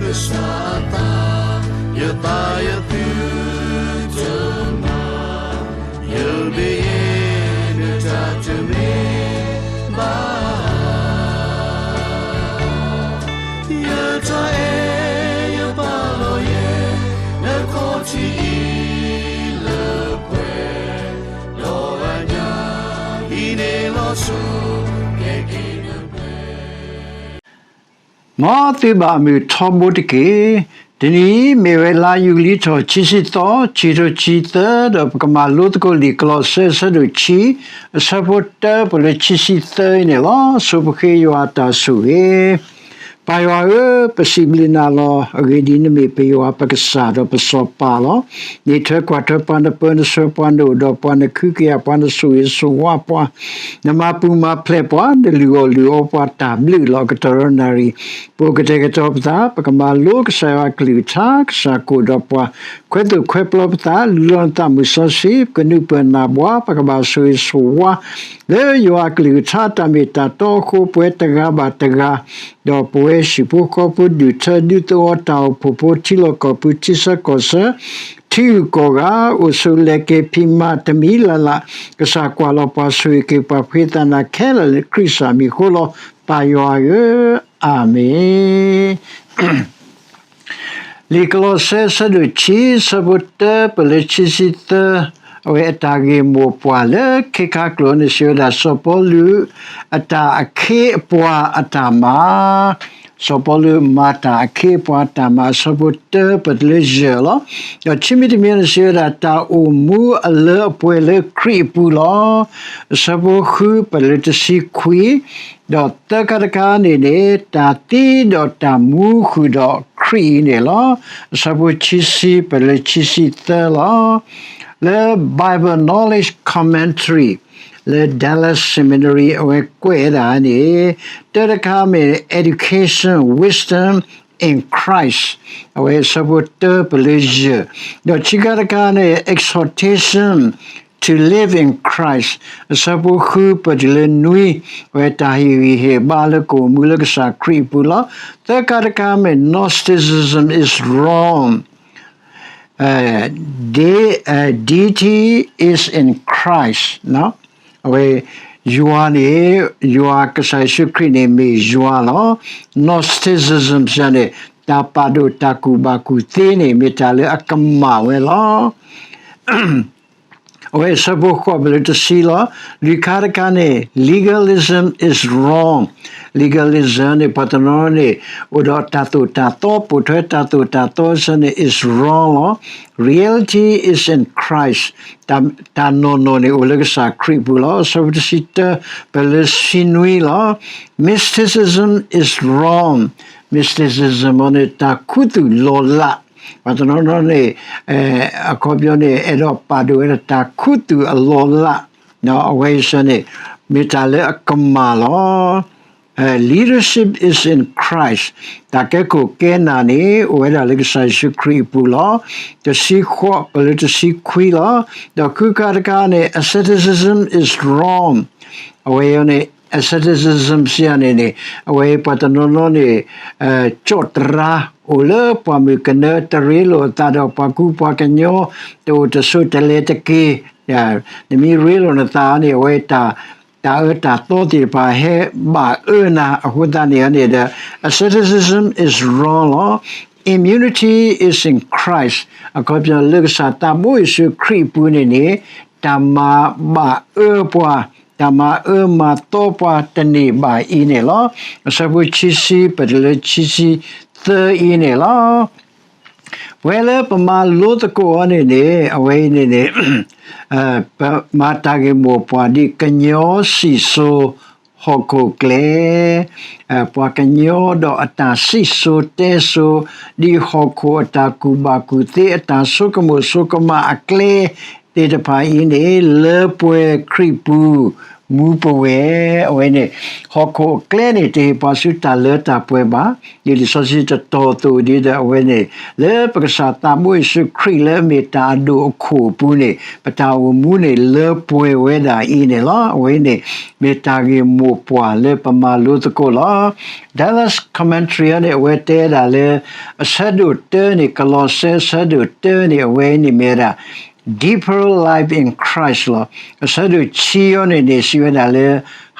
ကစၢ်အသး, ယသးယသုတမၤ, ယမ့ၢ်ယဲနတၢ်တမ့ၢ် ဘၣ်, ယတၢ်အဲၣ်ယပာ်လီၤယဲ နခီၣ်ထံးအံၤလၢပှဲၤ, ဒီးအညၣ်အံၤန့ၣ်လီၤဆီ ကဲက့ၤနပှဲၤ မ်သုဘၣ်မုာ်ထီဘိတက့ၢ်. တနံၤအံၤ မ့ၢ်ဝဲလါယူၤလံထီၣ်ခံဆံသီ, ခံထိခံဆံသၢ, ဒီးပကမၤလိသကိးလံာ်ကလီးစဲ အဆၢဒိၣ်ခံ, အဆၢဖိတၢပၢၢ်လၢခံဆံသၢအံၤန့ၣ်လီၤ. ဆိပဃ့ယွၤအတၢ်ဆိၣ်ဂ့ၤ. ပၢ်ယွၤဧၢ, ပစံးဘျုးနၤလီၤ. အဂ့ၢ်ဒ်အံၤ, နမ့ၢ်ပယွၤပကစၢ်ဒီးပစီၤပၤလီၤ. နအံးထွဲကွၢ်ထွဲပှၤ, နပၢနဆှၢပှၤ, နအိၣ်ဒီးပှၤ, နခုကယာ်ပှၤ, နဆိၣ်ဂ့ၤဆိၣ်ဝါပှၤ, နမၤပူၤမၤဖျဲးပှၤ, နလုၢ်အီၣ်လုၢ်အီပှၤတၢ်ဘျုးလီၤ. ကတီၢ်ဒီးနၣ်ရံၣ် ပအိၣ်ကတဲာ်ကတီၤပသး, ပကမၤလိကစၢ်ယွၤအကလုၢ်ကထါ, ကစၢ်ကအိၣ်ဒီးပှၤ, ခွဲးသိၣ်ခွဲးပျီပသး, လူလီၤနသးမုၢ်စီဆှံ, ပကနူးပၢၢ်နၢ်ဘှါ, ပကဘၣ်ဆိၣ်ဂ့ၤဆိၣ်ဝါ လၢယွၤအကလုၢ်ကထါတၢ်မ့ၢ်တၢ်တီအဃိ, ပဝဲတဂၤဘၣ်တဂၤ, ဒီးပဝဲဟံၣ်ဖိဃီဖိ, ဒူၣ်ထၢဒူသဝီ, တၢ်အိၣ်ဖှိၣ်ဖိ, ထံလီၢ်ကီၢ်ပူၤ, ထံဆၢကီၢ်ဆၢ, ထံဂုၤကီၢ်ဂၤ, အိၣ်ဆိးလဲၤက့ၤဖံးမၤတမံၤလၢ်လၢ်, ကစၢ်ကွၢ်လီၤပှၤ, ဆိၣ်ဂ့ၤက့ၤပှၤ, ပဃ့သးနၤခဲလၢာ်လၢခရံာ်ကစၢ်မံၤအဃိလီၤ. ပၢ်ယွၤဧၢ, အၤမ့ၣ်. လံာ်ကလီးစဲ အဆၢဒိၣ်ခံ, အဆၢဖိတၢပၢၢ်လၢခံဆံသၢ, အဝဲအတၢ်ဂ့ၢ်မိၢ်ပှၢ်လၢခံခါကျိၤန့ၣ် စံးဝဲဒၣ် စီၤပီလူး အတၢ်အခ့အပှၤအတၢ်မၤ, စီၤပီလူးမၤတၢ်အခ့အပှၤအတၢ်မၤ, အဆၢဖိတၢပၢၢ်တုၤလၢယဲၢ်လီၤ. ဒီးခံမံၤတမံၤန့ၣ် စံးဝဲဒၣ် တၢ်အိၣ်မူအလၢအပှဲၤလၢခရံာ်အပူၤလီၤ. အဆၢဖိဃုပၢၢ်လၢတဆံခွံ, ဒီးသၢခါတခါန့ၣ်န့ၣ် တၢ်သံဒီးတၢ်မူဃုာ်ဒီးခရံာ်အံၤန့ၣ်လီၤ. အဆၢဖိခံဆံပၢၢ်လၢခံဆံသၢလီၤ. လၢ Bible Knowledge Commentary လၢ Dallas Seminary အဝဲကွဲးဒၣ်န့ၣ်, တၢတခါမ့ၢ် education, wisdom in Christ အဝဲအဆၢဖိတၢပၢၢ်လၢယဲၢ်, ဒီးခံခါတခါန့ၣ် exhortation to live in Christ အဆၢဖိဃုပၢၢ်တုၤလၢနွံ, အဝဲတၢ်ဟ့ၣ်ဂံၢ်ဟ့ၣ်ဘါလၢကအိၣ်မူလၢကစၢ်ခရံာ်အပူၤလီၤ. သၢခါတခါမ့ၢ် Gnosticism is wrong, deity is in Christ အဝဲ ယွၤန့ၣ် ယွၤကစၢ်ယ့ၣ်ၡူးခရံာ်န့ၣ်မ့ၢ်ယွၤလီၤ. Gnosticism စံးန့ၣ် တၢ်ပာ်ဒိၣ်တၢ်ကူၣ်ဘၣ်ကူၣ်သ့န့ၣ် မ့ၢ်တၢ်လၢအကမၣ်ဝဲလီၤ. အဝဲအဆၢဖိဃိးပၢၢ်လၢတဆံလီၤ. လွံၢ်ခါတခါန့ၣ် legalism is wrong, legalism န့ၣ် ပှၤတနီၤန့ၣ် အိၣ်ဒီးတၢ်သိၣ်တၢ်သီ ပိာ်ထွဲတၢ်သိၣ်တၢ်သီစံးန့ၣ် is wrong လီၤ. Reality is in Christ, တၢ်နီၢ်နီၢ်န့ၣ် အိၣ်လၢကစၢ်ခရံာ်အပူၤလီၤ. အဆၢဖိတဆံတၢ ပၢၢ်လၢဆံနွံလီၤ. Mysticism is wrong, mysticism န့ၣ် တၢ်ခူသူၣ်လီၤလး, ပှၤတနီၤနီၤန့ၣ် အခီပညီန့ၣ် အဲၣ်ဒိးပာ်ဒိၣ်ဝဲဒၣ်တၢ်ခူသူၣ်အလီၤလး, အဝဲအံၤစံးန့ၣ် မ့ၢ်တၢ်လၢအကမၣ်လီၤ. Leadership is in Christ, တၢ်ကဲခိၣ်ကဲနၢ်န့ၣ် အိၣ်ဝဲဒၣ်လၢကစၢ်ယ့ၣ်ၡူးခရံာ်အပူၤလီၤ. တဆံဃိးပၢၢ်လၢတဆံခွံလီၤ. ဒီးဃုခါတခါန့ၣ် asceticism is wrong, အဝဲအံၤန့ၣ် asceticism စံးန့ၣ်န့ၣ် အဝဲပှၤတနီၤနီၤန့ၣ် ကၠီၣ်တရါ အိၣ်လၢပှၢ်မုၢ်ကနၢ တရ့လိာ်အသးဒီးပှၤကူပှၤကညီ, တအိၣ်တဆိးတလဲၤတက့ၢ်. နမ့ၢ်ရ့လိာ်နသးန့ၣ် အဝဲ တၢ်အၢတၢ်သီသ့ၣ်တဖၣ်ဟဲဘၣ်အၢနၤအဃိသတးန့ၣ်န့ၣ်ဒီး asceticism is wrong လီၤ. Immunity is in Christ, အခီပညီလၢကစၢ်သးဘိယ့ၣ်ၡူးခရံာ်အပူၤန့ၣ်န့ၣ် တၢ်မၤဘၣ်အၢပှၤ, တၢ်မၤအၢမၤသီပှၤတန့ၢ်ဘၣ်အံၤန့ၣ်လီၤ. အဆၢဖိခံဆံပၢၢ်တုၤလၢခံဆံသၢအံၤန့ၣ်လီၤ. ပဝဲလၢပမၤလိသကိးအီၤန့ၣ်န့ၣ် အဝဲအံၤန့ၣ်န့ၣ် ပမၤတၢ်ဂ့ၢ်မိၢ်ပှၢ်ဒ်ကညီစံၣ်စိၤဟီၣ်ခိၣ်ကျဲ, ပှၤကညီဒီးအတၢ်စံၣ်စိၤတဲစိၤ ဒ်ဟီၣ်ခိၣ်အတၢ်ကူၣ်ဘၣ်ကူၣ်သ့ အတၢ်ဆိကမိၣ်ဆိကမးအကျဲသ့ၣ်တဖၣ်အံၤန့ၣ် လၢပှဲၤခရံာ်ပူၤ မူပဝဲၢ်, အဝဲန့ၣ် ဟီၣ်ခိၣ်အကျဲန့ၣ် တဟ့ၣ်ပှၤဆူတၢ်လၢတၢ်ပှဲၤဘၣ်. ဒ်လံာ်စီဆှံတတီၤအသိးဒ်ဒီး အဝဲန့ၣ် လၢပကစၢ်သးဘိယ့ၣ်ၡူးခရံာ်လၢအမ့ၢ်တၢ်အဒိၣ်အခိၣ်အပူၤန့ၣ် ပတၢ်အိၣ်မူန့ၣ် လၢပှဲၤဝဲဒၣ်အံၤန့ၣ်လီၤ. အဝဲန့ၣ် မ့ၢ်တၢ်ဂ့ၢ်မိၢ်ပှၢ်လၢပမၤလိသကိးလီၤ. Dallas Commentary အံၤန့ၣ် အဝဲတဲဒၣ်လၢ အဆၢဒိၣ်တၢန့ၣ် ကလီးစဲအဆၢဒိၣ်တၢန့ၣ် အဝဲန့ၣ်မ့ၢ်ဝဲဒၣ် Deeper Life in Christ လီၤ. အဆၢဒိၣ်ဆံအံၤန့ၣ်န့ၣ် စံးဝဲဒၣ်လၢ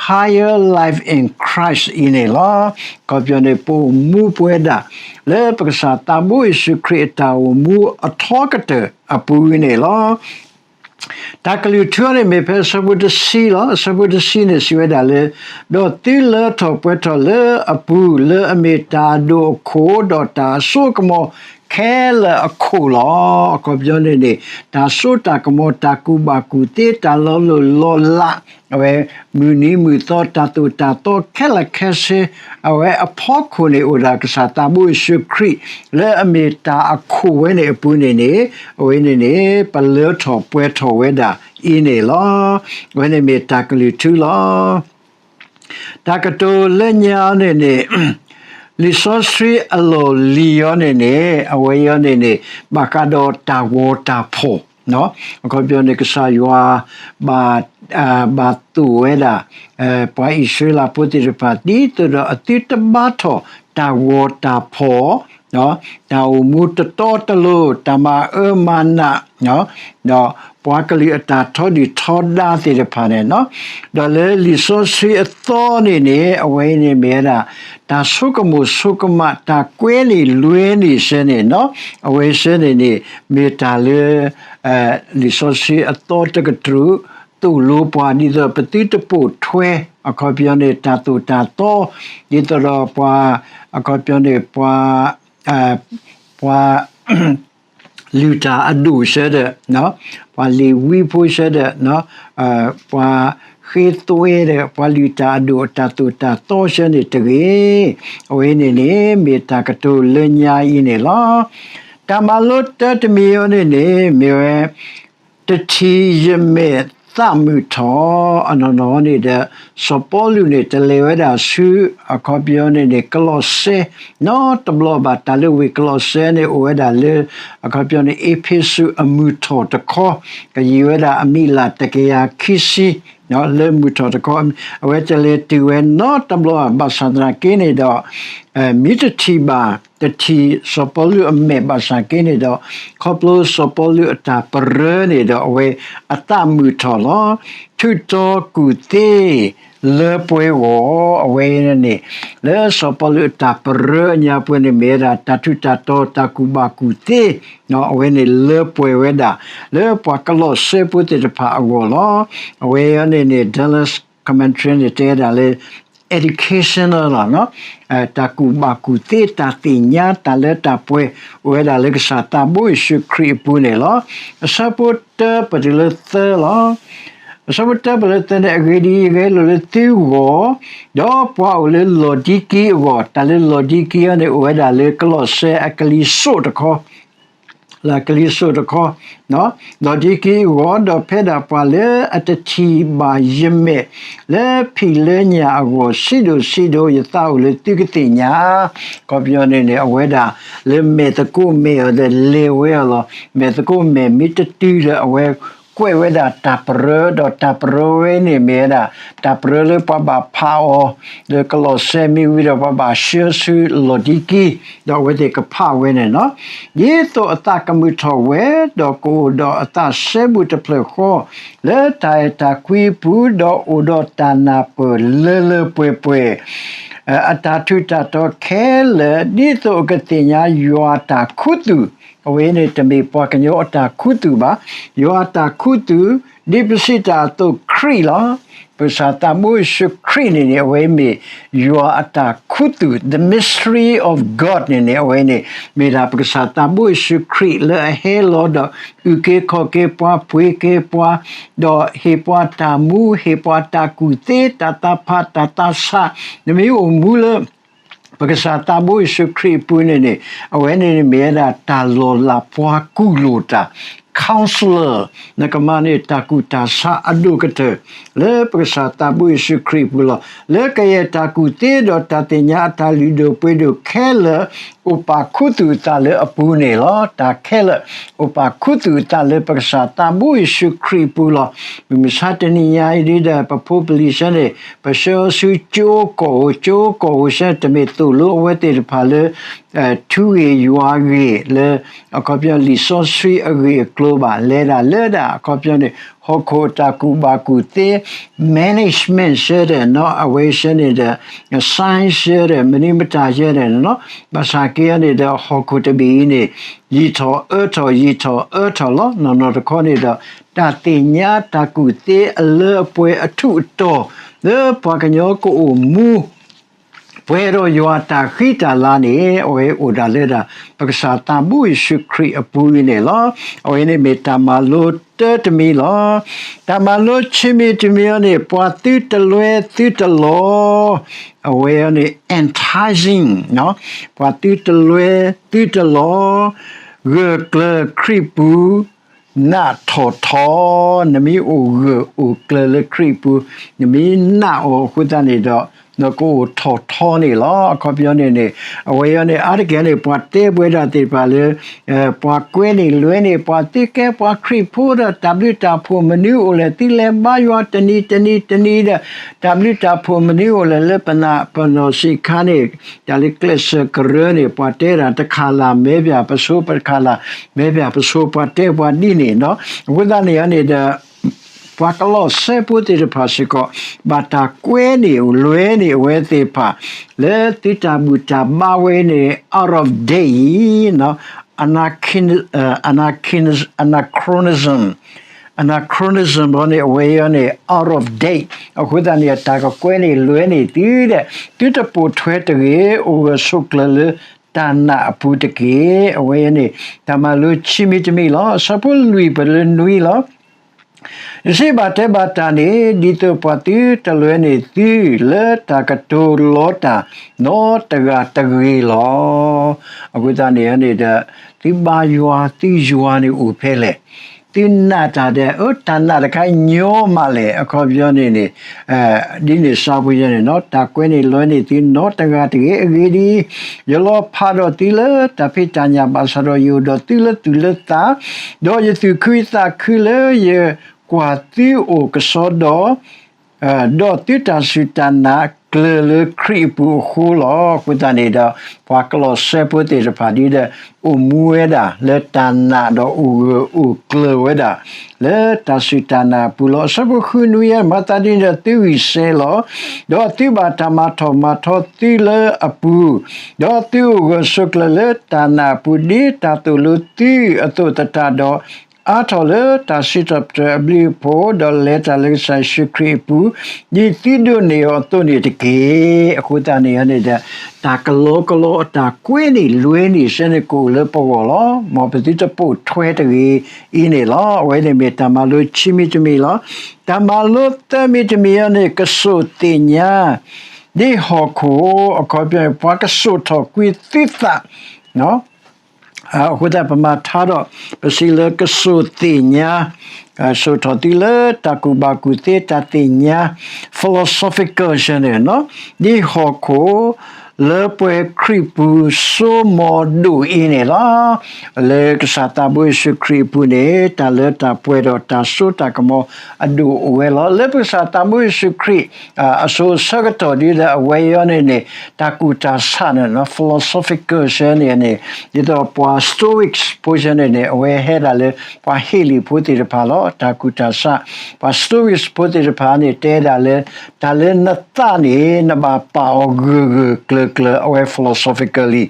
Higher Life in Christ အံၤန့ၣ်လီၤ. အခီပညီန့ၣ် ပအိၣ်မူပဝဲဒၣ် လၢပကစၢ်သးဘိယ့ၣ်ၡူးခရံာ်အတၢ်အိၣ်မူအထီကတၢၢ်အပူၤန့ၣ်လီၤ. တၢ်ကလုၢ်ထူအံၤန့ၣ် မ့ၢ်ဖဲအဆၢဖိတဆံလီၤ. အဆၢဖိတဆံန့ၣ် စံးဝဲဒၣ်လၢ ဒီးသုလၢထီၣ်ပှဲၤထီၣ်လၢအပူၤ လၢအမ့ၢ်တၢ်အဒိၣ်အခိၣ် ဒီးတၢ်အစိအကမီၤခဲလၢာ်အခိၣ်လီၤ. အခီပညီန့ၣ်န့ၣ် တၢ်စိတၢ်ကမီၤ တၢ်ကူၣ်ဘၣ်ကူၣ်သ့ တၢ်လီၤလိၢ်လီၤလး အဝဲမုၢ်နံၤမုၢ်သီ တၢ်သိၣ်တၢ်သီခဲလၢာ်ခဲဆ့ အဝဲအဖီခိၣ်န့ၣ် အိၣ်ဒၣ်ကစၢ်သးဘိယ့ၣ်ၡူးခရံာ် လၢအမ့ၢ်တၢ်အခိၣ်ဝဲန့ၣ်အပူၤန့ၣ်န့ၣ် အဝဲန့ၣ်န့ၣ် ပလၢထီၣ်ပှဲၤထီၣ်ဝဲဒၣ်အံၤန့ၣ်လီၤ. အဝဲန့ၣ်မ့ၢ်တၢ်ကလုၢ်ထူလီၤ. တၢ်ကတိၤလၢညါအံၤန့ၣ်န့ၣ် လံာ်စီဆှံအလီၢ်လံၤအံၤန့ၣ်န့ၣ် အဝဲအံၤန့ၣ်န့ၣ် ဘၣ်ဃးဒီးတၢ်ဂီၤတၢ်ဖီၣ် အခီပညီန့ၣ် ကစၢ်ယွၤ ဘၣ် ဘၣ်သိၣ်ဝဲဒၣ် ပှၤအံၣ်စရ့လးဖိသ့ၣ်တဖၣ် ဒ်သိးဒီးအသုတဘါထီၣ်တၢ်ဂီၤတၢ်ဖီၣ် တၢ်အိၣ်မူတတီတလိၤ တၢ်မၤအၢမၤနး ဒီးပှၤကလုာ်အတၢ်ထီဒုၣ်ထီဒါသ့ၣ်တဖၣ်န့ၣ်လီၤ. ဒီးလၢလံာ်စီဆှံအသီန့ၣ်န့ၣ် အဝဲအံၤန့ၣ်မ့ၢ်ဝဲဒၣ် တၢ်ဆိကမိၣ်ဆိကမး တၢ်ကွဲန့ၢ်လွဲန့ၢ်စဲန့ၣ်လီၤ. အဝဲစဲန့ၣ်န့ၣ် မ့ၢ်တၢ်လၢ လံာ်စီဆှံအသီတကတြူၢ် သိၣ်လိပှၤ ဒ်သိးပသုတပိာ်ထွဲ အခီပညီန့ၣ် တၢ်သိၣ်တၢ်သီ ဒ်သိးဒီးပှၤ အခီပညီန့ၣ် ပှၤ ပှၤ လုၢ်တၢ်အဒိၣ်စဲဒီး ပှၤလ့ၤဝံဖိစဲဒီး ပှၤဃ့သွဲဒီး ပှၤလုၢ်တၢ်အဒိၣ်အတၢ်သိၣ်တၢ်သီစဲန့ၣ်တဂ့ၤ. အဝဲန့ၣ်န့ၣ် မ့ၢ်တၢ်ကတိၤလၢညါအံၤန့ၣ်လီၤ. တၢ်မၤလိတၢတမံၤအံၤန့ၣ်န့ၣ် မ့ၢ်ဝဲ တထံၣ်ယမဲာ်သးမုာ်ထီၣ် အနီၢ်နီၢ်န့ၣ်ဒီး စီၤပီလူးန့ၣ် တလဲၤဝဲဒၣ်ဆူ အခီပညီန့ၣ်န့ၣ် ကလီးစဲ နီတဘျီဘၣ်. တၢ်လၢဝ့ၢ်ကလီးစဲန့ၣ် အိၣ်ဝဲဒၣ်လၢ အခီပညီန့ၣ် အ့းဖ့းစူးအမုၢ်ထီၣ်တခီ ကယံာ်ဝဲဒၣ်အမံးလးတကယၤခံဆံ လၢမုၢ်ထီၣ်တခီ အဝဲတလဲၤတုၤဝဲနီတဘျီဘၣ်. ဘၣ်ဆၣ်သနာ်က့န့ၣ်ဒီး မ့ၢ်တထံၣ်ဘၣ် တထံၣ်စီၤပီလူးအမဲာ်ဘၣ်ဆၣ်က့န့ၣ်ဒီး ခီဖျိစီၤပီလူးအတၢ်ပရၢန့ၣ်ဒီး အဝဲအသးမုာ်ထီၣ်လီၤ. ထူးတီၤကူၣ်သ့ လၢပှဲၤဂီၢ် အဝဲန့ၣ် လၢစီၤပီလူးအတၢ်ပရၢအညါပှဲၤန့ၣ် မ့ၢ်ဝဲဒၣ်တၢ်ထူးတၢ်တီၤ တၢ်ကူၣ်ဘၣ်ကူၣ်သ့ အဝဲန့ၣ်လၢပှဲၤဝဲဒၣ် လၢပှၤကလီးစဲဖိသ့ၣ်တဖၣ်အဂီၢ်လီၤ. အဝဲအံၤန့ၣ်န့ၣ် Dallas Commentary န့ၣ် တဲဒၣ်လၢ educational လီၤ. တၢ်ကူၣ်ဘၣ်ကူၣ်သ့ တၢ်သ့ၣ်ညါ တၢ်လၢတၢ်ပှဲၤ အိၣ်ဝဲဒၣ်လၢကစၢ်သးဘိယ့ၣ်ၡူးခရံာ်အပူၤန့ၣ်လီၤ. အဆၢဖိတၢပတုၤလၢသၢလီၤ. အဆၢဖိတၢပတုၤလၢသၢန့ၣ် အဂ့ၢ်ဒ်အံၤ, ယဂဲၤလိာ်လၢသုဂီၢ်, ဒီးပှၤအိၣ်လၢလီၤဒံကံအဂီၢ်, တၢ်လၢလီၤဒံကံအံၤန့ၣ် အိၣ်ဝဲဒၣ်လၢကလီးစဲအကလံၤစိးတခီ လၢကလံၤစိးတခီ, လီၤဒံကံအဂီၢ်, ဒီးဖဲဒၣ်ပှၤလၢအတထံၣ်ဘၣ်ယမဲာ် လၢဖံးလၢညၣ်အဂီၢ် စံးဒိၣ်စံးဒိၣ် ယသးအိၣ်လၢသုကသ့ၣ်ညါ, ခီပညီန့ၣ်န့ၣ် အဝဲဒၣ်လၢမဲာ်သကိးမဲာ်အီၤဒီးလဲၤဝဲအီၤလီၤ. မဲာ်သကိးမဲာ်မ့ၢ်တတုၤဒီး အဝဲကွဲးဝဲဒၣ်တၢ်ပရၢ, ဒီးတၢ်ပရၢဝဲန့ၣ်မ့ၢ်ဝဲဒၣ် တၢ်ပရၢလၢပှၤဘၣ်ဖးအီၤ လၢကလီးစဲမ့ၢ်ဝံၤဒီး ပှၤဘၣ်ဆှၢဆူလီၤဒံကံ, ဒီးအဝဲသ့ၣ်ကဖးဝဲန့ၣ်လီၤ. ဒ်သိးအသးကမုာ်ထီၣ်ဝဲ, ဒီးကအိၣ်ဒီးအသးစဲဘူးတဖျၢၣ်ဃီ လၢတၢ်အဲၣ်တၢ်ကွံအပူၤ, ဒီးအိၣ်ဒီးတၢ်နၢ်ပၢၢ်လၢလၢပှဲၤပှဲၤ, အတၢ်ထူးတၢ်တီၤခဲလၢာ်, ဒ်သိးအကသ့ၣ်ညါယွၤအတၢ်ခူသူၣ်, အဝဲန့ၣ်တမ့ၢ်ပှၤကညီအတၢ်ခူသူၣ်ဘၣ်, ယွၤအတၢ်ခူသူၣ်, ဒ်ပစံးတၢ်အသိးခရံာ်လီၤ. ပကစၢ်သးဘိယ့ၣ်ၡူးခရံာ်န့ၣ်န့ၣ် အဝဲမ့ၢ်ယွၤအတၢ်ခူသူၣ်, the mystery of God န့ၣ်န့ၣ် အဝဲန့ၣ် မ့ၢ်ဒၣ်ပကစၢ်သးဘိယ့ၣ်ၡူးခရံာ်လၢအဟဲလီၤဒီး အုၣ်က့ၤခီၣ်က့ၤပှၤ, ပှ့ၤက့ၤပှၤ, ဒီးဟ့ၣ်ပှၤတၢ်မူ, ဟ့ၣ်ပှၤတၢ်ကူၣ်သ့, တၢ်သးဖး, တၢ်သးဆး, နမ့ၢ်အိၣ်မူလၢ ပကစၢ်သးဘိယ့ၣ်ၡူးခရံာ်အပူၤန့ၣ်န့ၣ် အဝဲန့ၣ်မ့ၢ်ဝဲဒၣ်တၢ်လီၤလးပှၤကူၣ်လိာ်တၢ်, counselor, နကမၤန့ၢ်တၢ်ကူၣ်တၢ်ဆးအဒိၣ်ကတၢၢ် လၢပကစၢ်သးဘိယ့ၣ်ၡူးခရံာ်အပူၤလီၤ. လၢကယဲၢ်တၢ်ကူၣ်သ့ဒီးတၢ်သ့ၣ်ညါအတၢ်လုၢ်ဒိၣ်ပှ့ၤဒိၣ်ခဲလၢာ် အိၣ်ပာ်ခူသူၣ်အသးလၢအပူၤန့ၣ်လီၤ. တၢ်ခဲလၢာ် အိၣ်ပာ်ခူသူၣ်အသးလၢပကစၢ်သးဘိယ့ၣ်ၡူးခရံာ်အပူၤလီၤ. မုၢ်မဆါတနံၤညါအံၤဒ်ဒီး ပဖိပလံၤဆၢန့ၣ် ပဆှၢဆူကၠိကီၢ်ဧိၤ, ကၠိကီၢ်ဧိၤဆၢန့ၣ် တမ့ၢ်သိၣ်လိအဝဲသ့ၣ်တဖၣ်လၢ ထူဂ့ၢ်ယွၤဂ့ၢ်လၢ အခီပညီလံာ်စီဆှံအဂ့ၢ်အကျိၤဘၣ် လဲၤဒၣ်လၢဒၣ် အခီပညီန့ၣ် ဟီၣ်ခိၣ်အတၢ်ကူၣ်ဘၣ်ကူၣ်သ့ management ဆၢဒီး နီၢ် အဝဲဆၢန့ၣ်ဒီး science ဆၢဒီး မနုၤမတၤဆၢဒီး နီၢ် ဘၣ်ဆၣ်က့အံၤန့ၣ်ဒီး ဟီၣ်ခိၣ်တဘ့ၣ်အံၤန့ၣ် ယံာ်ထီၣ်အၢထီၣ် ယံာ်ထီၣ်အၢထီၣ်လီၤ. နီၢ်နီၢ်တခီန့ၣ်ဒီး တၢ်သ့ၣ်ညါတၢ်ကူၣ်သ့အလၢအပှဲၤအထူးအတီၤ လၢပှၤကညီကအိၣ်မူ ပှဲၤဒီးယွၤတၢ်ဃံတၢ်လၤန့ၣ် အဝဲအိၣ်ဒၣ်လၢဒၣ် ပကစၢ်သးဘိယ့ၣ်ၡူးခရံာ်အပူၤအံၤန့ၣ်လီၤ. အဝဲန့ၣ်မ့ၢ်တၢ်မၤလိတၢတမံၤလီၤ. တၢ်မၤလိဆံးမံၤတမံၤအံၤန့ၣ် ပှၤသုတလွဲသုတလီၤ အဝဲအံၤန့ၣ် enticing ပှၤသုတလွဲသုတလီၤ ဂၢၢ်ကျၢၤခရံာ်ပူၤ နးထီၣ်ထီ, နမ့ၢ်အိၣ်ဂၢၢ်အိၣ်ကျၢၤလၢခရံာ်ပူၤ, နမ့ၢ်နးအီၤအဃိသတးန့ၣ်ဒီး နကအိၣ်ထီၣ်ထီန့ၣ်လီၤ. အခီပညီန့ၣ်န့ၣ် အဝဲအံၤန့ၣ် အါတက့ၢ်န့ၣ် ပှၤတဲပှဲၤဒၣ်သ့ၣ်တဖၣ်လၢ ပှၤကွဲန့ၢ်လွဲန့ၢ် ပှၤသုကဲပှၤခရံာ်ဖိဒီး တၢ်ဘျုးတၢ်ဖှိၣ်မနုၤအိၣ်လဲၣ် သုလဲၤဘါယွၤတနံၤတနံၤတနံၤဒီး တၢ်ဘျုးတၢ်ဖှိၣ်မနုၤအိၣ်လဲၣ် လၢပနၢ်ပနီၢ်ဆံးခါန့ၣ် တၢ်လၢကျဲးစၢးကရၢန့ၣ် ပှၤတဲဒၣ်တခါလၢ်မဲာ်ဘၣ်ပဆိ ပတခါလၢ်မဲာ်ဘၣ်ပဆိ ပှၤတဲပှၤဒ်န့ၣ်ဒီး အဃိသတးန့ၣ်န့ၣ်ဒီး ပှၤကလီးစဲဖိသ့ၣ်တဖၣ်စ့ၢ်ကီး ဘၣ်တၢ်ကွဲန့ၢ်လွဲန့ၢ်အဝဲသ့ၣ်တဖၣ် လၢသုတၢ်ဘူၣ်တၢ်ဘါဝဲန့ၣ် out of date အံၤ anachronism အ anachronism ဘီန့ၣ် အဝဲအံၤန့ၣ် out of date အဃိသတးန့ၣ် တၢ်ကကွဲန့ၢ်လွဲန့ၢ်သုဒီး သုတပိာ်ထွဲတဂ့ၤ အိၣ်ဂၢၢ်ဆိးကျၢၤလၢတၢ်နာ်အပူၤတက့ၢ်. အဝဲအံၤန့ၣ် တၢ်မၤလိဆံးမံၤတမံၤလီၤ. အဆၢဖိလွံၢ်ပတုၤလၢနွံလီၤ. ယစံးဘၣ်တဲဘၣ်တၢ်န့ၣ် ဒ်သိးပှၤသုတလွဲန့ၢ်သု လၢတၢ်ကတိၤလီတၢ်နီတဂၤတဂ့ၤလီၤ. အဃိသတးန့ၣ်န့ၣ်ဒီး သုဘါယွၤ သုယွၤန့ၣ်အိၣ်ဖဲလဲၣ်. သုနာ်တၢ်ဒီး အၢ တၢ်နာ်တခါညီမးလဲၣ်. အခီပညီန့ၣ်န့ၣ် ဒ်န့ၣ်စံးပူၤယဲန့ၣ်နီၤ တၢ်ကွဲန့ၢ်လွဲန့ၢ်သုနီတဂၤတဂ့ၤ အဂ့ၢ်ဒ်အံၤ, ယလီၤဖးဒီးသုလၢတၢ်ဖံးတၢ်ညၣ်ဘၣ်ဆၣ်ဒီး ယအိၣ်ဒီးသုလၢသူၣ်လၢသး, ဒီးယသူၣ်ခုယသးခုလၢယကွၢ်သုအိၣ်ကစီဒီ, ဒီးသုတၢ်စူၢ်တၢ်နာ်ကျၢၤလၢခရံာ်အပူၤအဃိလီၤ. အဃိသတးန့ၣ်ဒီး ပှၤကလီးစဲဖိသ့ၣ်တဖၣ်ဒ်ဒီး အိၣ်မူဝဲဒၣ်လၢတၢ်နာ်ဒီးအိၣ်ဂၢၢ်အိၣ်ကျၢၤဝဲဒၣ် လၢတၢ်စူၢ်တၢ်နာ်အပူၤလီၤ. အဆၢဖိဃုနွံ မၤသးဒ်န့ၣ်ဒီးသုဂံၢ်စဲၤလီၤ. ဒီးသုဘၣ်တၢ်မၤထီၣ်မၤထီသုလၢအပူၤ, ဒီးသုအိၣ်ဂၢၢ်ဆိးကျၢၤလၢတၢ်နာ်အပူၤ ဒ်တၢ်သိၣ်လိသုအသိးသတးဒီး အါထီၣ်လၢတၢ်စံးထီၣ်ပတြၢၤအဘျုးအဖှိၣ်, ဒီးလဲၤတၢ်လၢကစၢ်ယ့ၣ်ၡူးခရံာ်အပူၤ, ဒ်သုဒိးန့ၢ်အီၤအသိးန့ၣ်တက့ၢ်. အဃိသတးန့ၣ်န့ၣ်ဒီး တၢ်ကလီကလီအတၢ်ကွဲန့ၢ်လွဲန့ၢ်စဲန့ၣ်ကအိၣ်လၢပဂီၢ်လီၤ. မ်ပသုတပိာ်ထွဲတဂ့ၤအံၤန့ၣ်လီၤ. အဝဲန့ၣ်မ့ၢ်တၢ်မၤလိဆံမံၤတမံၤလီၤ. တၢ်မၤလိသၢမံၤတမံၤအံၤန့ၣ် ကစိာ်သ့ၣ်ညါ ဒ်ဟီၣ်ခိၣ် အခီပညီ ပှၤကစိာ်ထီၣ်ကွံာ်သုသး အဃိသတး ပမၤထါဒီး ပစံးလၢကစိာ်သ့ၣ်ညါ, စိာ်ထီၣ်သုလၢတၢ်ကူၣ်ဘၣ်ကူၣ်သ့တၢ်သ့ၣ်ညါ philosophical ဆၢန့ၣ်, ဒ်ဟီၣ်ခိၣ် လၢပှဲၤခရံာ်ပူၤစိမိၤဒိၣ်အံၤန့ၣ်လီၤ. လၢကစၢ်သးဘိယ့ၣ်ၡူးခရံာ်အပူၤန့ၣ် တၢ်လၢတၢ်ပှဲၤဒီးတၢ်စိတၢ်ကမီၤအဒိၣ်အိၣ်ဝဲလီၤ. လၢပကစၢ်သးဘိယ့ၣ်ၡူးခရံာ် အစိၤအဆၢကတီၢ်ဒ်ဒီးအဝဲအံၤန့ၣ်န့ၣ် တၢ်ကူၣ်တၢ်ဆးန့ၣ် philosophical ဆၢန့ၣ်န့ၣ် ဒ်သိးပှၤ Stoics ဖိဆၢန့ၣ်န့ၣ် အဝဲဟဲဒၣ်လၢ ပှၤဟ့လ့ၣ်ဖိသ့ၣ်တဖၣ်လီၤ. တၢ်ကူၣ်တၢ်ဆး ပှၤ Stoics ဖိသ့ၣ်တဖၣ်န့ၣ် တဲဒၣ်လၢ တၢ်လၢနသးန့ၣ် နဘၣ်ပာ်အီၤဂၢၢ်ဂၢၢ်ကျၢၤကျၢၤ အဝဲ philosophically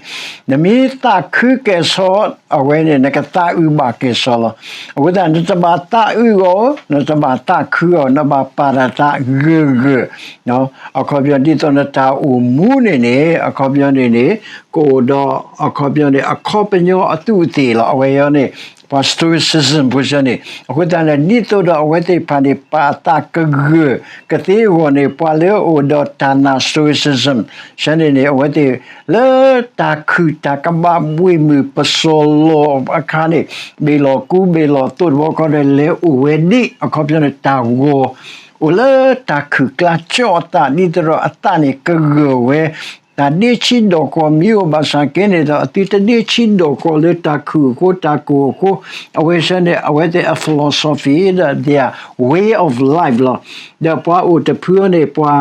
နမ့ၢ်သးခုကဲၣ်ဆိး အဝဲန့ၣ် နကသးအုးဘၣ်ကဲၣ်ဆိးလီၤ. အဃိသတး နတဘၣ်သးအုးအီၤ နတဘၣ်သးခုအီၤ နဘၣ်ပာ်တၢ်သးဂၢၢ်ဂၢၢ် အခီပညီ ဒ်သိးနတၢ်အိၣ်မူန့ၣ်န့ၣ် အခီပညီန့ၣ်န့ၣ် ကအိၣ်ဒီး အခီပညီန့ၣ် အခီပညီအသူးအသ့ၣ်လီၤ. အဝဲအံၤန့ၣ် ပှၤ stoicism ဖိဆၢန့ၣ် အဃိသတးန့ၣ် ဒ်သိးဒီးအဝဲသ့ၣ်တဖၣ်န့ၣ် ပာ်အသးကဂၢၢ်ကသ့အဂီၢ်န့ၣ် ပှၤလၢအအိၣ်ဒီးတၢ်နာ် stoicism ဆၢန့ၣ်န့ၣ် အဝဲသ့ၣ် လၢတၢ်ခုၣ်တၢ်ကဘၣ်ဘှ့ၣ်မုၢ်ပစီၤလီၤအခါန့ၣ် ဘ့ၣ်လီၤကူဘ့ၣ်လီၤသိးတဘျီဃီဒီး လဲၤအိၣ်ဝဲဒ် အခီပညီန့ၣ် တၢ်ဂီၤ အိၣ်လၢတၢ်ခုၣ်ကျါကၠီအသး ဒ်သိးဒီးအသးန့ၣ်ကဂၢၢ်ဝဲ တၢ်ဒ့ဆံးဒိၣ်ကီၢ်မ့ၢ်အိၣ်ဘၣ်ဆၣ်က့န့ၣ်ဒီး အသုတဒ့ဆံးဒိၣ်ကီၢ်လၢတၢ်ခုၣ်အဃိ တၢ်ကိၢ်အဃိ အဝဲဆၢန့ၣ် အဝဲသ့ၣ်အ philosophy ဒီး their way of life လီၤ. ဒီးပှၤအိၣ်တဖုန့ၣ် ပှၤ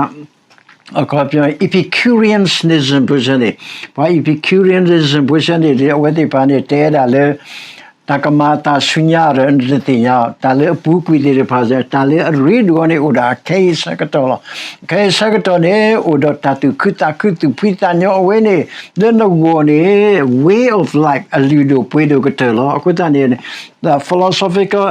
အခီပညီ Epicureanism ဖိဆၢန့ၣ် ပှၤ Epicureanism ဖိဆၢန့ၣ် အဝဲသ့ၣ်တဖၣ်န့ၣ် တဲဒၣ်လၢ တၢ်ကမၤအသးဆူညါဒီး နတသ့ၣ်ညါ တၢ်လၢအပူၤကွံာ်သ့ၣ်တဖၣ် တၢ်လၢအရ့ဒိၣ်အီၤန့ၣ် အိၣ်ဒီးအခဲအံၤဆၢကတီၢ်လီၤ. ခဲအံၤဆၢကတီၢ်န့ၣ် အိၣ်ဒီးတၢ်သူၣ်ခုသးခု သူၣ်ဖှံသးညီအဝဲန့ၣ် လၢနဂီၢ်န့ၣ် way of life အလုၢ်ဒိၣ်ပှ့ၤဒိၣ်ကတၢၢ်လီၤ. အဃိသတးန့ၣ် the philosophical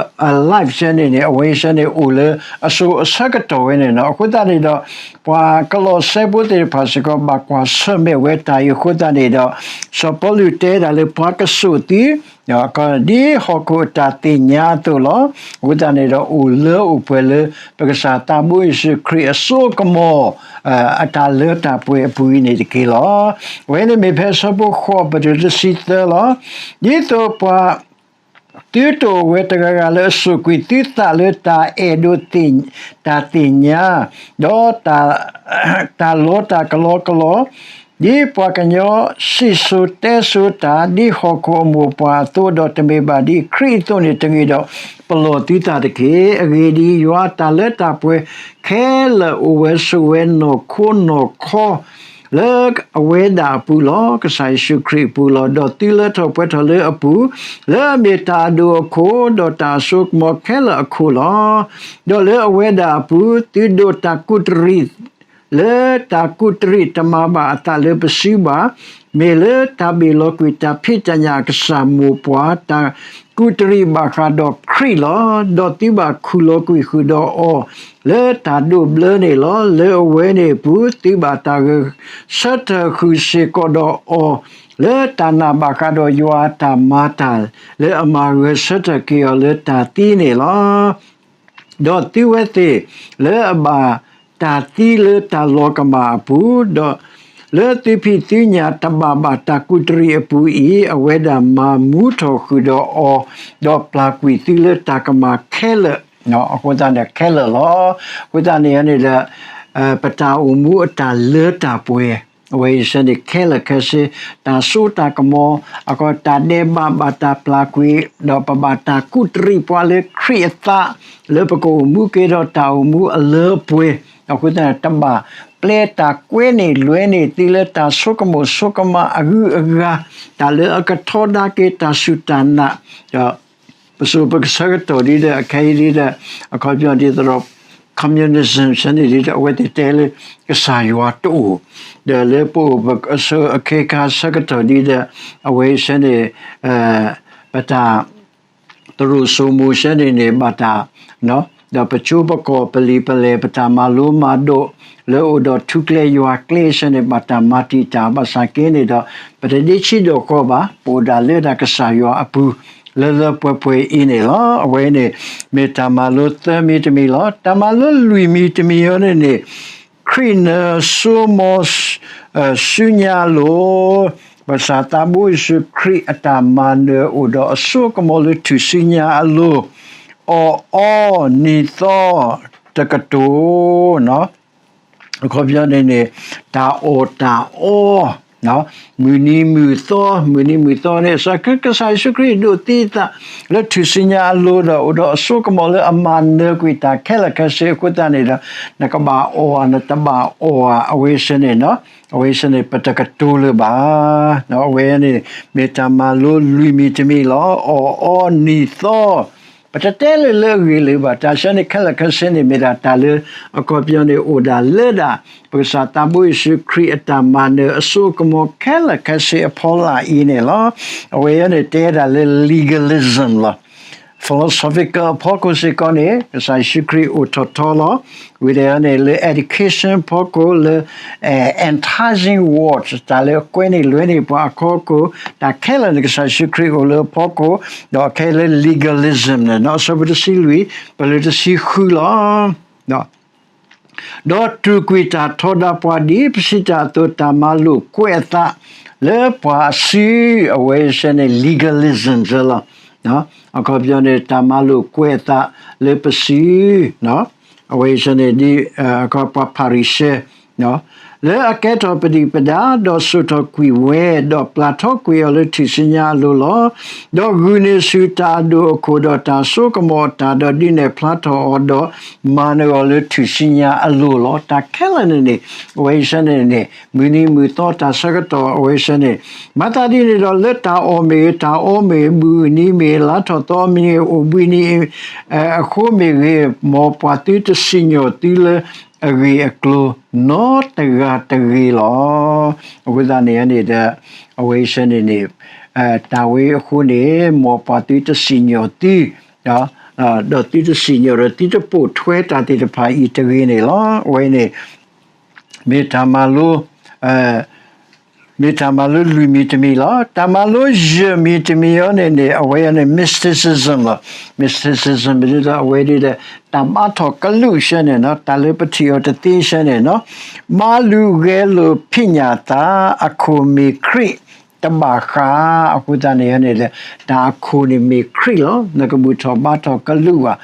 life ဆၢန့ၣ်န့ၣ် အဝဲဆၢန့ၣ်အိၣ်လၢအစိၤအဆၢကတီၢ်ဝဲန့ၣ်လီၤ. အဃိသတးန့ၣ်ဒီး ပှၤကလီးစဲဖိသ့ၣ်တဖၣ်စ့ၢ်ကီး ဘၣ်ကွၢ်ဆၢၣ်မဲာ်ဝဲတၢ်အံၤအဃိသတးန့ၣ်ဒီး စီၤပီလူးတဲဒၣ်လၢပှၤကစိာ်သု ဒ်ဟီၣ်ခိၣ်အတၢ်သ့ၣ်ညါအသိးလီၤ. အဃိသတးန့ၣ်ဒီး အိၣ်လၢအိၣ်ပှဲၤလၢ ပကစၢ်သးဘိယ့ၣ်ၡူးခရံာ်အစိကမီၤ အတၢ်လၢတၢ်ပှဲၤအပူၤအံၤန့ၣ်တက့ၢ်လီၤ. အဝဲန့ၣ်မ့ၢ်ဖဲဆၢဖိဃိး ပတုၤတဆံသၢလီၤ. ဒ်သိးပှၤ သုတအိၣ်ဝဲတဂၤဂၤလၢအစိာ်ကွံာ်သုသးလၢတၢ်အဲၣ်ဒိး တၢ်သ့ၣ်ညါ, ဒီး တၢ်လီတၢ်ကလီကလီ, ဒ်ပှၤကညီစံၣ်စိၤတဲစိၤတၢ်, ဒ်ဟီၣ်ခိၣ်အမိၢ်ပှၢ်အသိး, ဒီးတမ့ၢ်ဘၣ်ဒ်ခရံာ်အသိးန့ၣ်တဂ့ၤဒီး, ပလီၢ်သုသးတက့ၢ်. အဂ့ၢ်ဒ်အံၤ, ယွၤအတၢ်လၢတၢ်ပှဲၤခဲလၢာ်အိၣ်ဝဲဆိးဝဲနီၢ်ခိနီၢ်ခီ လၢအဝဲဒၣ်အပူၤလီၤ. ကစၢ်ယ့ၣ်ၡူးခရံာ်အပူၤလီၤ. ဒီးသုလၢထီၣ်ပှဲၤထီၣ်လၢအပူၤ, လၢအမ့ၢ်တၢ်အဒိၣ်အခိၣ်, ဒီးတၢ်အစိကမီၤခဲလၢာ်အခိၣ်လီၤ. ဒီးလၢအဝဲဒၣ်အပူၤ, သုဒိးတၢ်ကူးတရံး, လၢတၢ်ကူးတရံးတမၤဘၣ်အသးလၢပစုဘၣ်, မ့ၢ်လၢတၢ်ဘ့ၣ်လီၤကွံာ်တၢ်ဖံးတၢ်ညၣ်အကစၢ်မိၢ်ပှၢ်, တၢ်ကူးတရံးဘၣ်ဃးဒီးခရံာ်လီၤ. ဒီးသုဘၣ်ခူၣ်လီၤကွံာ်ဃုာ်ဒီးအီၤ, လၢတၢ်ဒိးဘျၢန့ၣ်လီၤ. လၢအဝဲန့ၣ်အပူၤ, သုဘၣ်တၢ်ဂဲၤဆၢထၢၣ်ဃုာ်စ့ၢ်ကီးဒီးအီၤ, လၢတၢ်နာ်ဘၣ်ဃးဒီးယွၤအတၢ်မၤတၢ်, လၢအမၤဂဲၤဆၢထၢၣ်က့ၤအီၤလၢတၢ်သံန့ၣ်လီၤ. ဒီးသုဝဲသ့ၣ်လၢအဘၣ်တၢ်သံလၢတၢ်လီၤကမၣ်အပူၤ, ဒီးလၢသုဖံးသုညၣ်တဘၣ်ဘၣ်တၢ်ကူးတရံးအပူၤအံၤ, အဝဲဒၣ်မၤမူထီၣ်ဃုာ်ဒီးအီၤ, ဒီးပျၢ်ကွံာ်သုလၢတၢ်ကမၣ်ခဲလၢာ်, အဃိသတးန့ၣ်ခဲလၢာ်လီၤ. အဃိသတးန့ၣ်န့ၣ်ဒီး ပတၢ်အိၣ်မူအတၢ်လၢတၢ်ပှဲၤ အဝဲအံၤဆၢန့ၣ်ခဲလၢာ်ခဲဆ့, တၢ်စိတၢ်ကမီၤ, အဃိတၢ်ဒဲးဘးဘၣ်တၢ်ပျၢ်ကွံာ်, ဒီးပဘၣ်တၢ်ကူးတရံးပှၤလၢခရံာ်အသး, လၢပကအိၣ်မူက့ၤဒီးတၢ်အိၣ်မူအလၢအပှဲၤ, အဃိသတးန့ၣ် တဘၣ်ပျဲတၢ်ကွဲန့ၢ်လွဲန့ၢ်သုလၢတၢ်ဆိကမိၣ်ဆိကမးအဂုၤအဂၤ, တၢ်လၢအကထီဒါက့ၤတၢ်စူၢ်တၢ်နာ်, ဒီး ပစိၤပကဆၢကတီၢ်ဒ်ဒီး အခဲအံၤဒ်ဒီး အခီပညီဒ်သိးဒီး communism ဆၢန့ၣ်ဒ်ဒီး အဝဲသ့ၣ်တဲလၢ ကစၢ်ယွၤတအိၣ်, ဒီးလၢပအိၣ်ပဆိးအခ့အခါဆၢကတီၢ်ဒ်ဒီး အဝဲဆၢန့ၣ် ပတၢ် တရူးစိမိၤဆၢန့ၣ်န့ၣ် ဘၣ်တၢ် ဒီးပဆိပကီၢ်ပလံာ်ပလဲၢ် ပတၢ်မၤလိမၤဒိး လၢအိၣ်ဒီးထူကျဲယွၤကျဲဆၢန့ၣ် ဘၣ်တၢ်မၤတံာ်တာ် ဘၣ်ဆၣ်က့န့ၣ်ဒီး ပတဒ့ဆံးဒိၣ်ဃီဘၣ်, ပအိၣ်ဒၣ်လၢဒၣ်ကစၢ်ယွၤအပူၤ လၢလၢပှဲၤပှဲၤအံၤန့ၣ်လီၤ. အဝဲန့ၣ် မ့ၢ်တၢ်မၤလိသၢမံၤတမံၤလီၤ. တၢ်မၤလိလွံၢ်မံၤတမံၤအံၤန့ၣ်န့ၣ် ခရံာ်နၢၤစိမိၤ ဆူညါအလိၤ, ပကစၢ်သးဘိယ့ၣ်ၡူးခရံာ်အတၢ်မၤနၢၤအိၣ်ဒီးအစိကမီၤလၢထူၣ်စုညါအလိၤ, အီၣ်အီနံၤသီတကတိၤ အခီပညီန့ၣ်န့ၣ် တၢ်အီၣ်တၢ်အီ မုၢ်နံၤမုၢ်သီ, မုၢ်နံၤမုၢ်သီန့ၣ် ကစၢ်ယ့ၣ်ၡူးခရံာ်ဒိးသံအသး လၢထူၣ်စုညါအလိၤဒီး အိၣ်ဒီးအစိကမီၤလၢအမၤနၢၤကွံာ်တၢ်ခဲလၢာ်ခဲဆ့အဃိသတးန့ၣ်ဒီး နကဘၣ်အီၣ်ဧါ နတဘၣ်အီၣ်ဧါ အဝဲဆၢန့ၣ် အဝဲဆၢန့ၣ် ပတကတိၤလၢၤဘၣ်. အဝဲန့ၣ် မ့ၢ်တၢ်မၤလိလွံၢ်မံၤတမံၤလီၤ. အီၣ်အီနံၤသီ ပတတဲလၢၤလၢအဂ့ၢ်လၢၤဘၣ်. တၢ်ဆၢန့ၣ်ခဲလၢာ်ခဲဆ့န့ၣ် မ့ၢ်ဒၣ်တၢ်လၢ အခီပညီန့ၣ် အိၣ်ဒၣ်လၢဒၣ် ပကစၢ်သးဘိယ့ၣ်ၡူးခရံာ်အတၢ်မၤနၢၤအစိကမီၤခဲလၢာ်ခဲဆ့အဖီလာ်အံၤန့ၣ်လီၤ. အဝဲအံၤန့ၣ် တဲဒၣ်လၢ legalism လီၤ. philosophical အဖီခိၣ်စ့ၢ်ကီးန့ၣ် ကစၢ်ယ့ၣ်ၡူးခရံာ်အိၣ်ထီၣ်ထီလီၤ. ဝံၤဒီးန့ၣ် လၢ education ဖီခိၣ် လၢ enticing words တၢ်လၢအကွဲန့ၢ်လွဲန့ၢ်ပှၤအဖီခိၣ်, တၢ်ခဲလၢာ်န့ၣ် ကစၢ်ယ့ၣ်ၡူးခရံာ်အိၣ်လၢအဖီခိၣ်, ဒီးခဲလၢာ် legalism န့ၣ် အဆၢဖိတဆံလွံၢ် ပလၢတဆံဃုလီၤ. ဒီးတြူာ်ကွံာ်တၢ်ထီဒါပှၤဒ်ပစံးတၢ်အသိး တၢ်မၤလိာ်ကွဲးအသးလၢပှၤအစု အဝဲဆၢန့ၣ် legalism စၢလီၤ. အခီပညီန့ၣ် တၢ်မၤလိာ်ကွဲးအသးလၢပစု အဝဲဆၢန့ၣ် ဒ် အခီပှၤဖၤရံၤၡဲ လၢအကဲထီၣ်ပဒုၣ်ပဒါ ဒီးစိာ်ထီၣ်ကွံာ်ဝဲ, ဒီးပျၢ်ထီၣ်ကွံာ်အီၤလၢထူၣ်စုညါအလိၤလီၤ. ဒီးဂုာ်န့ၢ်ဆူၣ်တၢ်အဒိၣ်အခိၣ် ဒီးတၢ်စိကမီၤအတၢ်, ဒီးဒုးနဲၣ်ဖျါထီၣ်အီၤ, ဒီးမၤနၢၤအီၤလၢထူၣ်စုညါအလိၤလီၤ. တၢ်ခဲလၢာ်န့ၣ်န့ၣ် အဝဲဆၢန့ၣ်န့ၣ် မုၢ်နံၤမုၢ်သီတၢ်ဆၢကတီၢ် အဝဲဆၢန့ၣ် မၤသးဒ်န့ၣ်ဒီး လၢတၢ်အီၣ်မ့ၢ်ဂ့ၤ တၢ်အီမ့ၢ်ဂ့ၤ မုၢ်နံၤမ့ၢ်ဂ့ၤ လါထီၣ်သီမ့ၢ်ဂ့ၤ အိၣ်ဘှံးနံၤ အဃိမ့ၢ်ဂ့ၤ, မ်ပှၤသုတစံၣ်ညီၣ်သုလၢအဂ့ၢ်အကျိၤ နီတဂၤတဂ့ၤလီၤ. အဃိသတးန့ၣ်န့ၣ်ဒီး အဝဲဆၢန့ၣ်န့ၣ် တၢ်ဝဲအဃိန့ၣ် မ်ပှၤသုတစံၣ်ညီၣ်သု ဒီးသုတစံၣ်ညီၣ်ဒီး သုတပိာ်ထွဲတၢ်သ့ၣ်တဖၣ်အံၤတဂ့ၤန့ၣ်လီၤ. အဝဲန့ၣ် မ့ၢ်တၢ်မၤလိ မ့ၢ်တၢ်မၤလိလွံၢ်မံၤတမံၤလီၤ. တၢ်မၤလိယဲၢ်မံၤတမံၤအံၤန့ၣ်န့ၣ် အဝဲအံၤန့ၣ် mysticism လီၤ. mysticism ဒ်သိးအဝဲဒ်ဒီး တၢ်ဘါထီၣ်ကလုာ်ဆၢန့ၣ်နီၤ, တၢ်လၢပထံၣ်အီၤတသ့ဆၢန့ၣ်နီၤ, ဘါလူၤဂဲၤလိာ်ဖံးညၣ်သး အခိၣ်မ့ၢ်ခရံာ်တဘၣ်ဃး, အဃိသတးန့ၣ်န့ၣ် တၢ်အခိၣ်န့ၣ်မ့ၢ်ခရံာ်လီၤ. နကဘူၣ်ထီၣ်ဘါထီၣ်ကလုာ်ဘၣ်,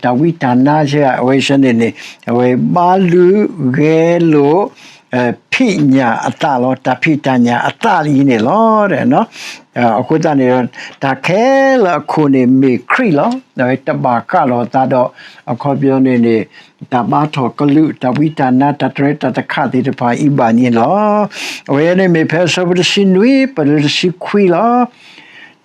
တၢ်ဝံတၢ်နါဆၢ အဝဲဆၢန့ၣ်န့ၣ် အဝဲဘါလူၤဂဲၤလိာ် ဖံးညၣ်အသးလီၤ. တၢ်ဖံးတၢ်ညၣ်အသးလၢအံၤန့ၣ်လီၤ. အဃိသတးန့ၣ် တၢ်ခဲလၢာ်အခိၣ်န့ၣ်မ့ၢ်ခရံာ်လီၤ. အဝဲတဘၣ်ဃးလီၤအသးဒီး အခီပညီန့ၣ်န့ၣ် တၢ်ဘါထီၣ်ကလုာ် တၢ်ဝံတၢ်နါ တၢ်တရဲတၢ်တခါသ့ၣ်တဖၣ်အံၤဘၣ်န့ၣ်လီၤ. အဝဲန့ၣ်မ့ၢ်ဖဲအဆၢဖိတဆံနွံ ပတုၤလၢတဆံခွံလီၤ.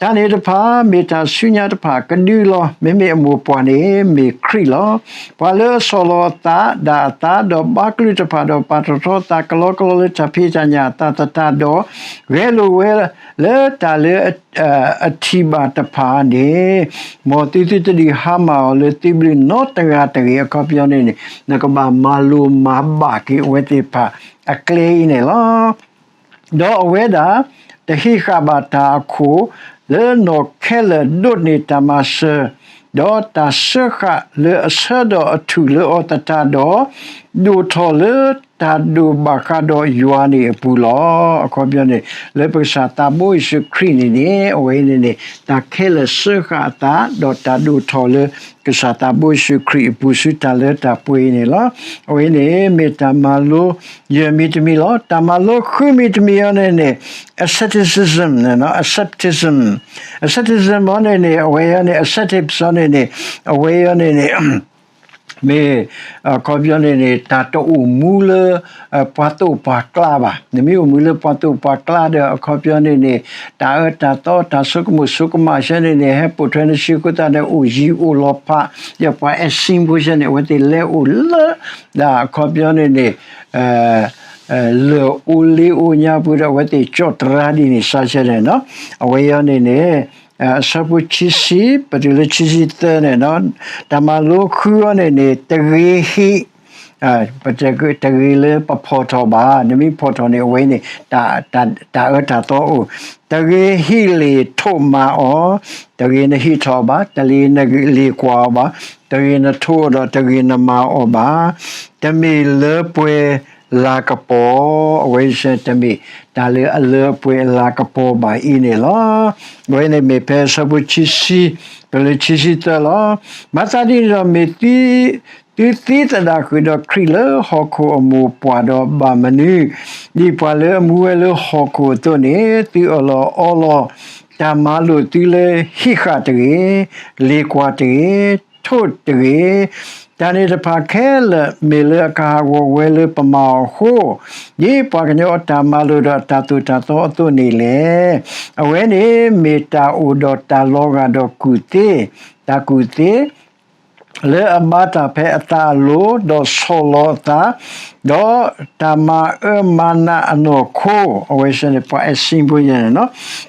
တၢ်န့ၣ်တဖၣ် မ့ၢ်တၢ်ဆူညါတဖၣ်ကဒုလီၤ. မ့မ့ၢ်အမိၢ်ပှၢ်န့ၣ် မ့ၢ်ခရံာ်လီၤ. ပှၤလၢအဆီၣ်လီၤအသးဒၣ်အသး ဒီးဘါကလုာ်တဖၣ် ဒီးပာ်ထီၣ်ထီအသးကလီကလီလၢတၢ်ဖံးတၢ်ညၣ်အသးသတးဒီး ဂဲၤလိာ်ဝဲလၢတၢ်လၢ အထံၣ်ဘၣ်တဖၣ်န့ၣ် မ်သုသုတဒုးဟါမၢ်အီၤလၢသုဘျုးနီတဂၤတဂ့ၤ. အခီပညီန့ၣ်န့ၣ် နကဘၣ်မၤလိၤမၤဘၣ်က့ၤအဝဲသ့ၣ်တဖၣ်အကျဲအံၤန့ၣ်လီၤ. ဒီးအဝဲဒၣ် တဟံးဃာ်ဘၣ်တၢ်အခိၣ် လၢနီၢ်ခဲလၢာ်ဒိးန့ၢ်တၢ်မၤစၢၤ, ဒီးတၢ်စၢဃာ်လၢအဆၢဒီးအထူၣ်လၢအီၤသတးဒီး ဒိၣ်ထီၣ်လၢတၢ်ဒိၣ်ဘၣ်ဃးဒီးယွၤန့ၣ်အပူၤလီၤ. အခီပညီန့ၣ် လၢပကစၢ်သးဘိယ့ၣ်ၡူးခရံာ်န့ၣ်န့ၣ် အဝဲန့ၣ်န့ၣ် တၢ်ခဲလၢာ်စၢဃာ်အသး ဒီးတၢ်ဒိၣ်ထီၣ်လၢ ကစၢ်သးဘိယ့ၣ်ၡူးခရံာ်အပူၤဆူတၢ်လၢတၢ်ပှဲၤအံၤန့ၣ်လီၤ. အဝဲန့ၣ်မ့ၢ်တၢ်မၤလိယဲၢ်မံၤတမံၤလီၤ. တၢ်မၤလိဃုမံၤတမံၤအံၤန့ၣ်န့ၣ် asceticism န့ၣ် asceticism asceticism အံၤန့ၣ်န့ၣ် အဝဲအံၤန့ၣ် ascetics အံၤန့ၣ်န့ၣ် အဝဲအံၤန့ၣ်န့ၣ် မ့ၢ် အခီပညီန့ၣ်န့ၣ် တၢ်တအိၣ်မူလၢ ပှၤသိၣ်ပှၤကျါဘၣ်. နမ့ၢ်အိၣ်မူလၢပှၤသိၣ်ပှၤကျါဒီး အခီပညီန့ၣ်န့ၣ် တၢ်အၢတၢ်သီ တၢ်ဆိကမိၣ်ဆိကမးဆၢန့ၣ်န့ၣ် ဟဲပိာ်ထွဲနစုအဃိသတးဒီး အိၣ်ယံၤအိၣ်လီၤဖး ဒီးပှၤအဲၣ်စံဖိဆၢန့ၣ် အဝဲသ့ၣ်လဲၤအိၣ်လၢ ဒ်အခီပညီန့ၣ်န့ၣ် လၢၢ်အိၣ်လ့အိၣ်ညါပူၤဒီး အဝဲသ့ၣ်ကၠီၣ်တရါဒ်န့ၣ် စါဆၢန့ၣ်နီၤ. အဝဲအံၤန့ၣ်န့ၣ် အဆၢဖိခံဆံ ပတုၤလၢခံဆံသၢန့ၣ်နီၤ, တၢ်မၤလိဃုအံၤန့ၣ်န့ၣ် တဂ့ၤဟ့ၣ် တဂ့ၤလၢပဖီၣ်ထီၣ်ဘၣ်, နမ့ၢ်ဖီၣ်ထီၣ်န့ၣ် အဝဲန့ၣ် တၢ်အၢတၢ်သီအိၣ်, တဂ့ၤဟ့ၣ်လ့ၣ်ထိးမၤအီၤ, တဂ့ၤနဟ့ၣ်ထီၣ်ဘၣ်, တဂ့ၤနလ့ၣ်ကွၢ်အီၤဘၣ်, တဂ့ၤနထိးဒီး တဂ့ၤနမၤအီၤဘၣ်, တမ့ၢ်လၢပှဲၤလၤကပီၤ, အဝဲဆၢ တမ့ၢ်တၢ်လၢအလၢအပှဲၤအလၤကပီၤဘၣ်အံၤန့ၣ်လီၤ. အဝဲန့ၣ်မ့ၢ်ဖဲအဆၢဖိခံဆံ တုၤလၢခံဆံသၢလီၤ. မၤသးဒ်န့ၣ်ဒီး မ့ၢ်သု သုသံသဒၣ်ဃုာ်ဒီးခရံာ်လၢဟီၣ်ခိၣ်အမိၢ်ပှၢ်ဒီးဘၣ်မနုၤ, ဒ်ပှၤလၢအမူဝဲလၢဟီၣ်ခိၣ်အသိးန့ၣ် သုအၢၣ်လီၤအီလီၤ တၢ်မၤလိာ်သုလၢဟံးဃာ်တဂ့ၤ, လ့ၣ်ကွၢ်တဂ့ၤ, ထိးတဂ့ၤ, တၢ်န့ၣ်တဖၣ်ခဲလၢာ် မ့ၢ်လၢအကဟးဂီၤဝဲလၢပမၤအီၤအဃိ, ဒ်ပှၤကညီအတၢ်မၤလိာ်ဒီးအတၢ်သိၣ်တၢ်သီအသိးန့ၣ်လဲၣ်. အဝဲန့ၣ်မ့ၢ်တၢ်အိၣ်ဒီးတၢ်လီၤဂာ်ဒီးကူၣ်သ့, တၢ်ကူၣ်သ့ လၢအဘါတၢ်ဖဲအသးအလိၤ, ဒီးဆီၣ်လီၤအသး, ဒီးတၢ်မၤအၢမၤနးအနီၢ်ခိ, အဝဲဆၢန့ၣ် ပှၤအဲၣ်စံဖိယဲန့ၣ်နီၤ,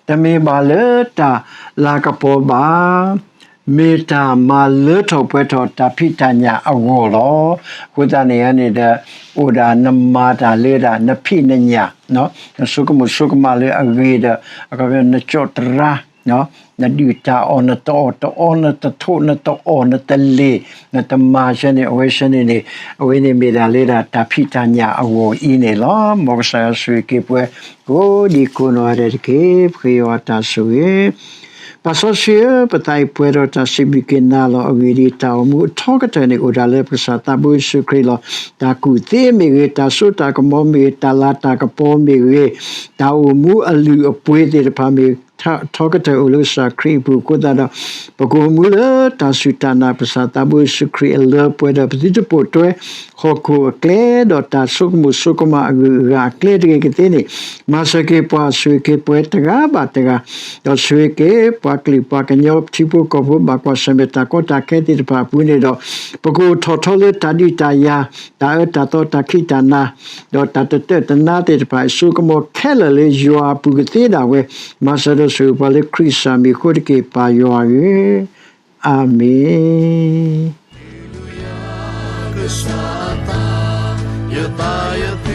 တမ့ၢ်ဘၣ်လၢတၢ်လၤကပီၤဘၣ်. မ့ၢ်တၢ်မၤလၢထီၣ်ပှဲၤထီၣ်တၢ်ဖံးတၢ်ညၣ်အဂီၢ်လီၤ. အဃိသတးန့ၣ်န့ၣ်ဒီး အိၣ်ဒၣ်နမၤတၢ်လၢဒၣ် နဖံးနညၣ်, နဆိကမိၣ်ဆိကမးလၢအဂ့ၤဒီး အခီပညီ နကၠီၣ်တရါ, နဒုၣ်တၢ်အီၣ် နတအီၣ်တအီ နတထိး နတအီၣ် နတလ့ၢ် နတမၤဆၢန့ၣ် အဝဲဆၢန့ၣ်န့ၣ် အဝဲန့ၣ်မ့ၢ်ဒၣ်လၢဒၣ်တၢ်ဖံးတၢ်ညၣ်အဂီၢ်အံၤန့ၣ်လီၤ. မ်ကစၢ်ယွၤဆိၣ်ဂ့ၤက့ၤပှၤ ကိးဒံကိးနီၢ်ဂၤဒဲးတက့ၢ်. ပဃ့ယွၤအတၢ်ဆိၣ်ဂ့ၤ ပၢ်စီဆှံဧၢ, ပသးအံၤပှဲၤဒီးတၢ်စံးဘျုးက့ၤနၤလီၤ. အဂ့ၢ်ဒ်အံၤ, တၢ်အိၣ်မူအထီကတၢၢ်န့ၣ် အိၣ်ဒၣ်လၢပကစၢ်သးဘိယ့ၣ်ၡူးခရံာ်လီၤ. တၢ်ကူၣ်သ့မ့ၢ်ဂ့ၤ, တၢ်စိတၢ်ကမီၤမ့ၢ်ဂ့ၤ, တၢ်လၤတၢ်ကပီၤမ့ၢ်ဂ့ၤ, တၢ်အိၣ်မူအလုၢ်အပှ့ၤသ့ၣ်တဖၣ်မ့ၢ်ဂ့ၤ, ထီကတၢၢ်အိၣ်လၢကစၢ်ခရံာ်အပူၤအဃိသတးဒီး ပကအိၣ်မူလၢတၢ်စူၢ်တၢ်နာ် ပကစၢ်သးဘိယ့ၣ်ၡူးခရံာ်အလၢပှဲၤဒီး ပသုတပိာ်တွဲ ဟီၣ်ခိၣ်အကျဲ ဒီးတၢ်ဆိကမိၣ်ဆိကမးအဂုၤအဂၤအကျဲတဂ့ၤကသ့န့ၣ်, မၤစၢၤက့ၤပှၤ ဆိၣ်ဂ့ၤက့ၤပှၤတဂၤဘၣ်တဂၤ, ဒီးဆိၣ်ဂ့ၤက့ၤပှၤကလုာ်ပှၤကညီ ထံဖိကီၢ်ဖိ ဘၣ်ကွၢ်ဆၢၣ်မဲာ်တၢ်ကီတၢ်ခဲသ့ၣ်တဖၣ်အပူၤန့ၣ်ဒီး ပကအိၣ်ထီၣ်ထီလၢတၢ်ဒုးတၢ်ယၤ, တၢ်အၢတၢ်သီ တၢ်ခံးတၢ်နၤ ဒီးတၢ်တတၢၣ်တနါသ့ၣ်တဖၣ်အံၤ ဆိကမိၣ်ခဲလၢာ်လၢယွၤအပူၤကသ့ဒၣ်ဝဲ, မၤစၢၤဒီးဆိၣ်ဂ့ၤပှၤလၢခရံာ်ကစၢ်မံၤအဃိတက့ၢ် ပၢ်ယွၤဧၢ, အၤမ့ၣ်.